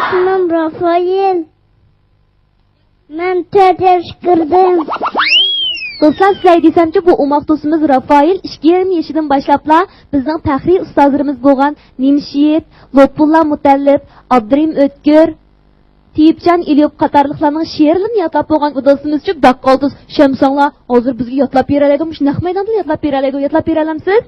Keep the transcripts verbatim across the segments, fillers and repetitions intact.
ئىسمىم رافائېل. مەن تۆت ياشقا كىردىم. دوستلار، سىلەرگە دېسەمچۇ، بۇ ئوماق دوستىمىز رافائېل ئىككى يېرىم يېشىدىن باشلاپلا بىزنىڭ پەخرىي ئۇستازلىرىمىز بولغان نىمشېھىت، لۇتپۇللا مۇتەللىپ، ئابدۇرېھىم ئۆتكۈر، تېيىپجان ئېلىيوف قاتارلىقلارنىڭ شېئىرلىرىنى يادلاپ بولغان بۇ دوستىمىزچۇ، بەك قالتىس. شەمساڭلار ھازىر بىزگە يادلاپ بېرەلەيدۇ، مۇشۇ نەق مەيداندا يادلاپ بېرەلەيدۇ، يادلاپ بېرەلەمسىز؟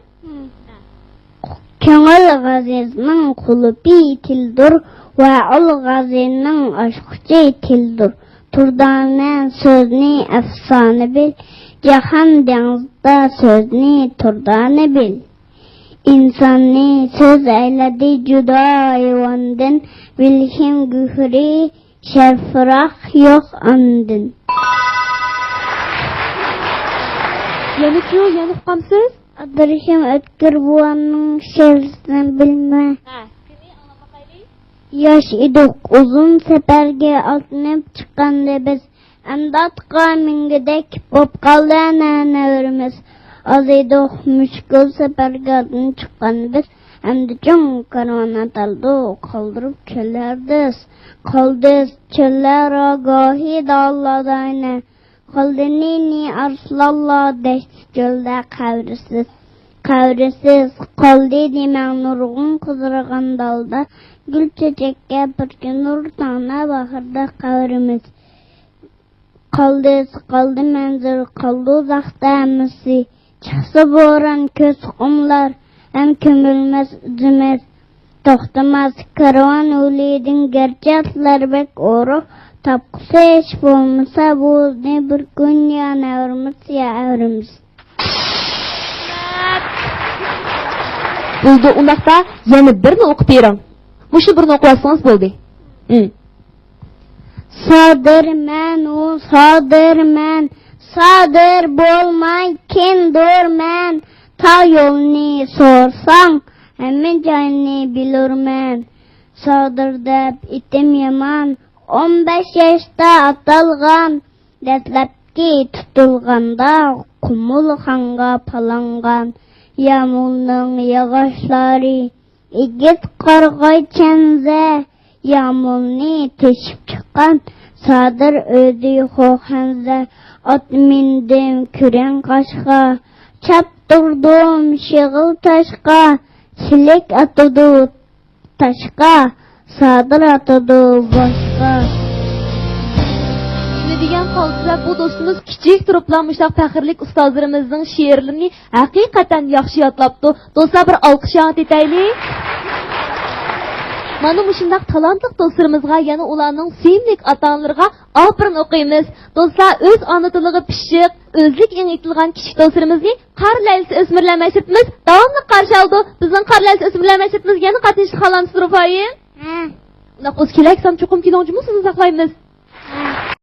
كۆڭۈل غەزىزنىڭ قۇلۇپى تىلدۇر، ۋە ئۇل غەزىزنىڭ ئاچقۇچى تىلدۇر. تۇردانە سۆزنى ئەپسانە بىل، جاھان دېڭىزدا سۆزنى تۇردانە بىل. ئىنساننى سۆز ئەيلىدى جۇدا ھايۋاندىن، بىلىشىم گۆھىرى شەرىپراق يوق ئاندىن. يەنىچۇ، يەنە ئۇقامسىز؟ ئابدۇرېھىم ئۆتكۈر بوۋامنىڭ شېئىرىنى بىلمە. ھە، قېنى ئاڭلاپ باقايلى. ياش ئىدۇق، ئۇزۇن سەپەرگە ئاتلىنىپ چىققاندا بىز، ئەمدى ئاتقا مىنگۈدەك بوپ قالدى ئەنە نەۋرىمىز. ئاز ئىدۇق، مۈشكۈل سەپەرگە ئاتلىنىپ چىققاندا بىز، ئەمدى چوڭ كارۋان ئاتالدۇق، قالدۇرۇپ چۆللەردە. قالدى چۆللەر ئاگاھى دالاداينە. قالدى نى-نى ئارسلانلار دەشتى چۆلدە قەبرىسىز، قەبرىسىز. قالدى دېمەڭ نۇرغۇن قىزارغان دالدا، گۈل چېچەككە پۈركىنۇر تاڭدا باھاردا قەبرىمىز. قالدى، قالدى مەنزىل، قالدى ئۇزاقتا ھەممىسى. چىقسا بوران كۆز قۇملار، ھەم كۆمۈلمەس ئىزىمىز. توختىماس كارۋان يولىدىن گەرچە ئاتلار بەك ئورۇق، تاپقۇسى ھېچ بولمىسا بۇ بىر كۈن يا نەۋرىمىز يا ئەۋرىمىز. بولدى، ئۇنداقتا يەنە بىرنى ئوقۇپ بېرىڭ. مۇشۇ بىرنى ئوقۇۋاتسىڭىز بولدى. ھىم. سادىرمەن ئۇ، سادىرمەن، سادىر بولماي كىمدۇرمەن؟ تاغ يولنى سورىساڭ، ھەممە جاينى بىلۇرمەن. سادىر دەپ ئېتىم يامان، ئون بەش ياشتا ئاتالغان. دەسلەپكى تۇتۇلغاندا قۇمۇلخانغا پالانغان. يامۇلنىڭ ياغاچلىرى ئىگىت قارىغاي چەنزە، يامۇلنى تېشىپ چىققان سادىر ئۆزى خوخەنزە. ئات مىندىم كۈرەڭ قاشقا، چاپتۇردۇم شېغىل تاشقا. چېلەك ئاتىدۇ تاشقا، سادىر ئاتىدۇ باشقا. نېمە دېگەن قالتىس، بۇ دوستىمىز كىچىك تۇرۇپلا مۇشۇنداق پەخىرلىك ئۇستازلىرىمىزنىڭ شېئىرلىرىنى ھەقىقەتەن ياخشى يادلاپتۇ. دوستلار، بىر ئالقىش ئاڭلىتايلى. مانا مۇشۇنداق تالانتلىق دوستلىرىمىزغا، يەنە ئۇلارنىڭ سۆيۈملۈك ئاتا-ئانىلىرىغا ئاپىرىن ئوقۇيمىز. دوستلار، ئۆز ئانا تىلىغا پىششىق، ئۆزلۈك ئېڭى ئېيتىلغان كىچىك دوستلىرىمىزنى قار لەيلىسى ئۆسمۈرلەر مەشرىپىمىز داۋاملىق قارشى ئالىدۇ. بىزنىڭ قار لەيلىسى ئۆسمۈرلەر مەشرىپىمىزگە يەنە قاتنىشىشقا خالامسىز، رۇپايىم؟ ھە. ئۇنداق بولسا كېلەكسەن چوقۇم كېلىڭ، جۇمۇ سىزنى ساقلايمىز.